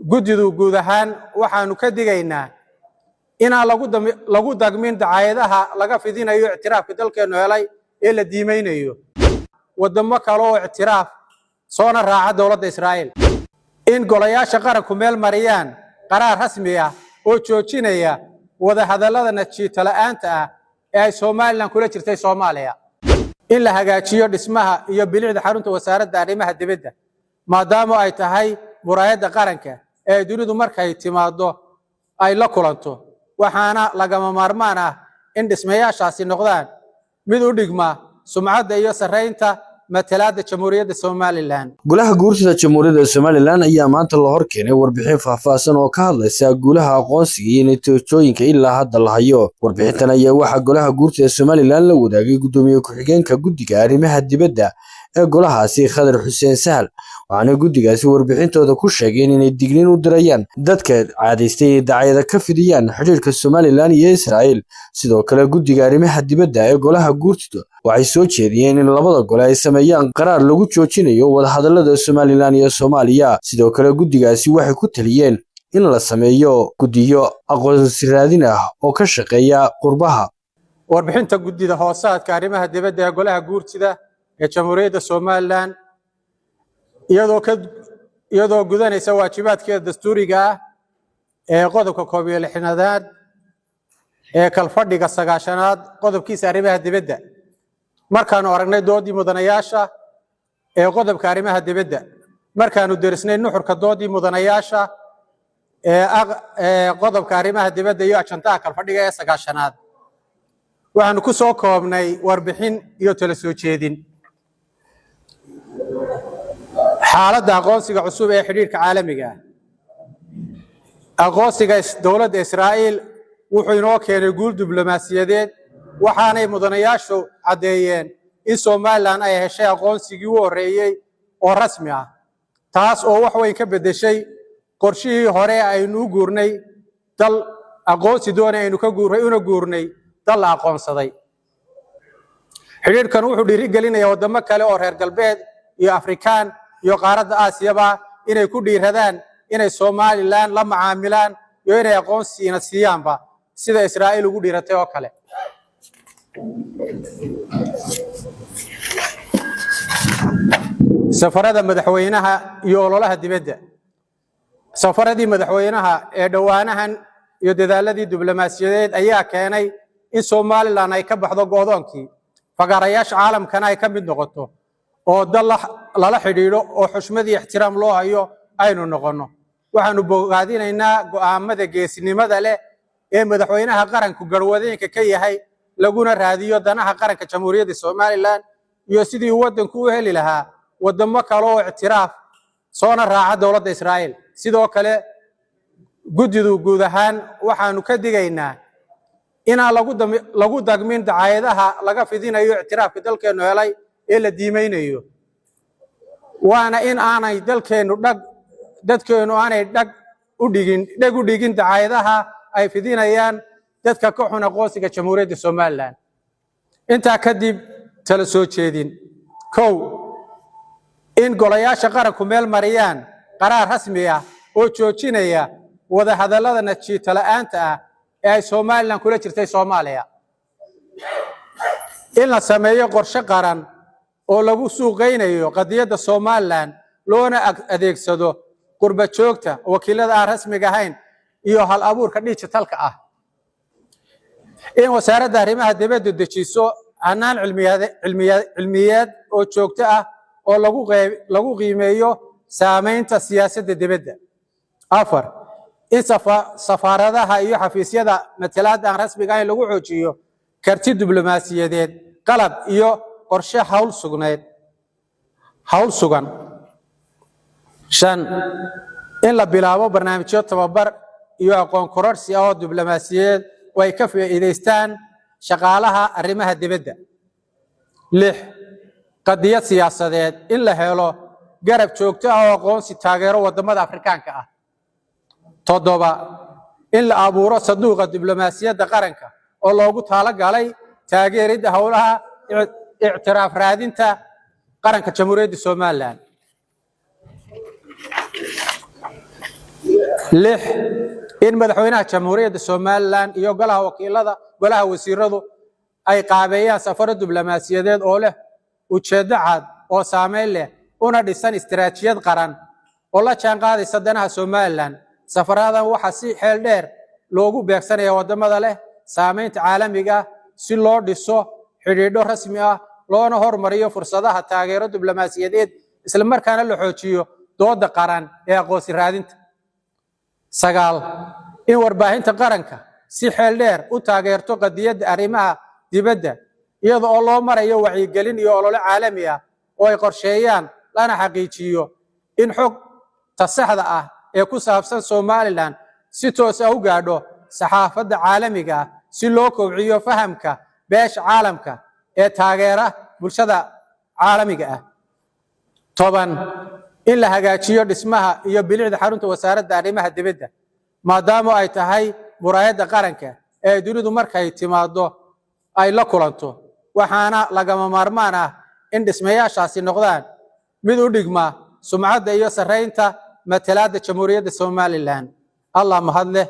Guddidu guud ahaan waxaanu ka digaynaa inaan lagu dagmin dacaayadaha laga fidinayo ictiraafka dalkeennu helay ee la diimaynayo waddamo kale oo ictiraaf soona raaca dowladda Israa'iil. In golayaasha qaranku meel mariyaan qaraar rasmi ah oo joojinaya wadahadallada natiijo la'aanta ah ee ay Somaliland kula jirtay Soomaaliya. In la hagaajiyo dhismaha iyo bilicda xarunta wasaaradda arrimaha dibadda, maadaama ay tahay muraayadda qaranka ee dunidu markay timaado ay la kulanto, waxaana lagama maarmaan ah in dhismayaashaasi noqdaan mid u dhigma sumcadda iyo sarreynta matalaadda Jamhuuriyadda Somaliland. Golaha Guurtida Jamhuuriyadda Somaliland ayaa maanta la hor keenay warbixin faahfaahsan oo ka hadlaysa guulaha aqoonsiga iyo natiijooyinka ilaa hadda la hayo. Warbixintan ayaa waxaa Golaha Guurtida Somaliland la wadaagay Gudoomiye ku-xigeenka Guddiga Arrimaha Dibadda ee golahaasi, Khadar Xuseen Sahal, waxaana guddigaasi warbixintooda ku sheegeen inay digniin u dirayaan dadka caadaystay inay dacaayado ka fidiyaan xidhiidhka Somaliland iyo Israa'iil. Sidoo kale, Guddiga Arrimaha Dibadda ee Golaha Guurtida waxay soo jeediyeen in labada gole ay sameeyaan qaraar lagu joojinayo wadahadallada Somaliland iyo Soomaaliya. Sidoo kale, guddigaasi waxay ku taliyeen in la sameeyo guddiyo aqoonsi raadin ah oo ka shaqeeya qurbaha. Warbixinta guddida hoosaadka arrimaha dibadda ee Golaha Guurtida ee Jamhuuriyadda Somaliland. Iyadoo gudanaysa waajibaadkeeda dastuuriga ah ee qodobka 61aad ee kalfadhiga 90aad, qodobkiisa arrimaha dibadda, markaanu aragnay doodii mudanayaasha ee qodobka arrimaha dibadda, markaanu derisnay nuxurka doodii mudanayaasha ee qodobka arrimaha dibadda iyo ajandaha kalfadhiga ee 90aad, waxaanu ku soo koobnay warbixin iyo tala soo jeedin. Xaaladda aqoonsiga cusub ee xidhiidhka caalamiga ah. Aqoonsiga dowladda Israa'iil wuxuu inoo keenay guul diblomaasiyadeed, waxaanay mudanayaashu caddeeyeen in Somaliland ay heshay aqoonsigii u horreeyey oo rasmi ah, taas oo wax weyn ka beddeshay qorshihii hore aynu u guurnay dal aqoonsi doonay aynu ka guurnay una guurnay dal la aqoonsaday. Xidhiidhkan wuxuu dhiirigelinayaa waddamo kale oo reer galbeed iyo Afrikaan iyo qaaradda Aasiyaba inay ku dhiiradaan inay Somaliland la macaamilaan iyo inay aqoonsiina siiyaanba, sida Israa'iil ugu dhiiratay oo kale. Safarada madaxweynaha iyo ololaha dibadda. Safaradii madaxweynaha ee dhowaanahan iyo dadaaladii diblomaasiyadeed ayaa keenay in Somaliland ay ka baxdo go'doonkii, fagaarayaasha caalamkana ay ka mid noqoto oo dal lala xidhiidho oo xushmad iyo ixtiraam loo hayo aynu noqonno. Waxaanu bogaadinaynaa go'aamada geesinimada leh ee madaxweynaha qaranku garwadeenka ka yahay, laguna raadiyo danaha qaranka Jamhuuriyadda Somaliland iyo sidii uu waddanku u heli lahaa waddamo kale oo ictiraaf soona raaca dowladda Israa'iil. Sidoo kale, guddidu guud ahaan waxaanu ka digaynaa inaan lagu dagmin dacaayadaha laga fidinayo ictiraafka dalkeennu helay ee la diimaynayo, waana in aanay dalkeennu dhag dadkeennu aanay dheg u dhigin dacaayadaha ay fidinayaan dadka ka xun aqoonsiga Jamhuuriyadda Somaliland. Intaa kadib, tala soo jeedin. 1, in golayaasha qaranku meel mariyaan qaraar rasmi ah oo joojinaya wadahadallada natiijo la'aanta ah ee ay Somaliland kula jirtay Soomaaliya. In la sameeyo qorshe qaran oo lagu suuqaynayo qadiyadda Somaliland, loona adeegsado qurba joogta, wakiilada aan rasmiga ahayn iyo hal abuurka digitalka ah. In wasaaradda arrimaha dibadda dejiso hanaan cilmiyeed oo joogto ah oo lagu qiimeeyo saamaynta siyaasadda dibadda. 4, in safaaradaha iyo xafiisyada matalaadda aan rasmiga ahayn lagu xoojiyo karti diblomaasiyadeed, qalab iyo qorshe hawl sugan. 5, in la bilaabo barnaamijyo tababar iyo aqoon kororsi ah oo diblomaasiyadeed oo ay ka faa'iidaystaan shaqaalaha arrimaha dibadda. 6, qadiyad siyaasadeed. In la helo garab joogto ah oo aqoonsi taageero waddamada Afrikaanka ah. 7, in la abuuro sanduuqa diblomaasiyadda qaranka oo loogu talagalay taageeridda howlaha ictiraaf raadinta qaranka Jamhuuriyadda Somaliland. Lix, in Madaxweynaha Jamhuuriyadda Somaliland iyo Golaha Wakiilada, Golaha Wasiiradu ay qaabeeyaan safaro diblomaasiyadeed oo leh ujeeddo cad oo saameyn leh, una dhisan istaraatiijiyad qaran oo la jaan qaadaysa danaha Somaliland. Safaradan waxaa si xeel dheer loogu beegsanaya waddamada leh saameynta caalamiga ah, si loo dhiso xidhiidho rasmi ah, loona hormariyo fursadaha taageero diblomaasiyadeed, isla markaana la xoojiyo dooda qaran ee aqoonsi raadinta. Sagaal, in warbaahinta qaranka si xeel dheer u taageerto qadiyadda arrimaha dibadda, iyada oo loo marayo wacyigelin iyo olole caalami ah oo ay qorsheeyaan, lana xaqiijiyo in xogta saxda ah ee ku saabsan Somaliland si toos ah u gaadho saxaafadda caalamiga ah, si loo kobciyo fahamka beesha caalamka ee taageera bulshada caalamiga ah. 10, in la hagaajiyo dhismaha iyo bilicda xarunta Wasaaradda Arrimaha Dibadda, maadaama ay tahay muraayadda qaranka ee dunidu markay timaado ay la kulanto, waxaana lagama maarmaan ah in dhismayaashaasi noqdaan mid u dhigma sumcadda iyo sarreynta matalaadda Jamhuuriyadda Somaliland. Allah mahad leh.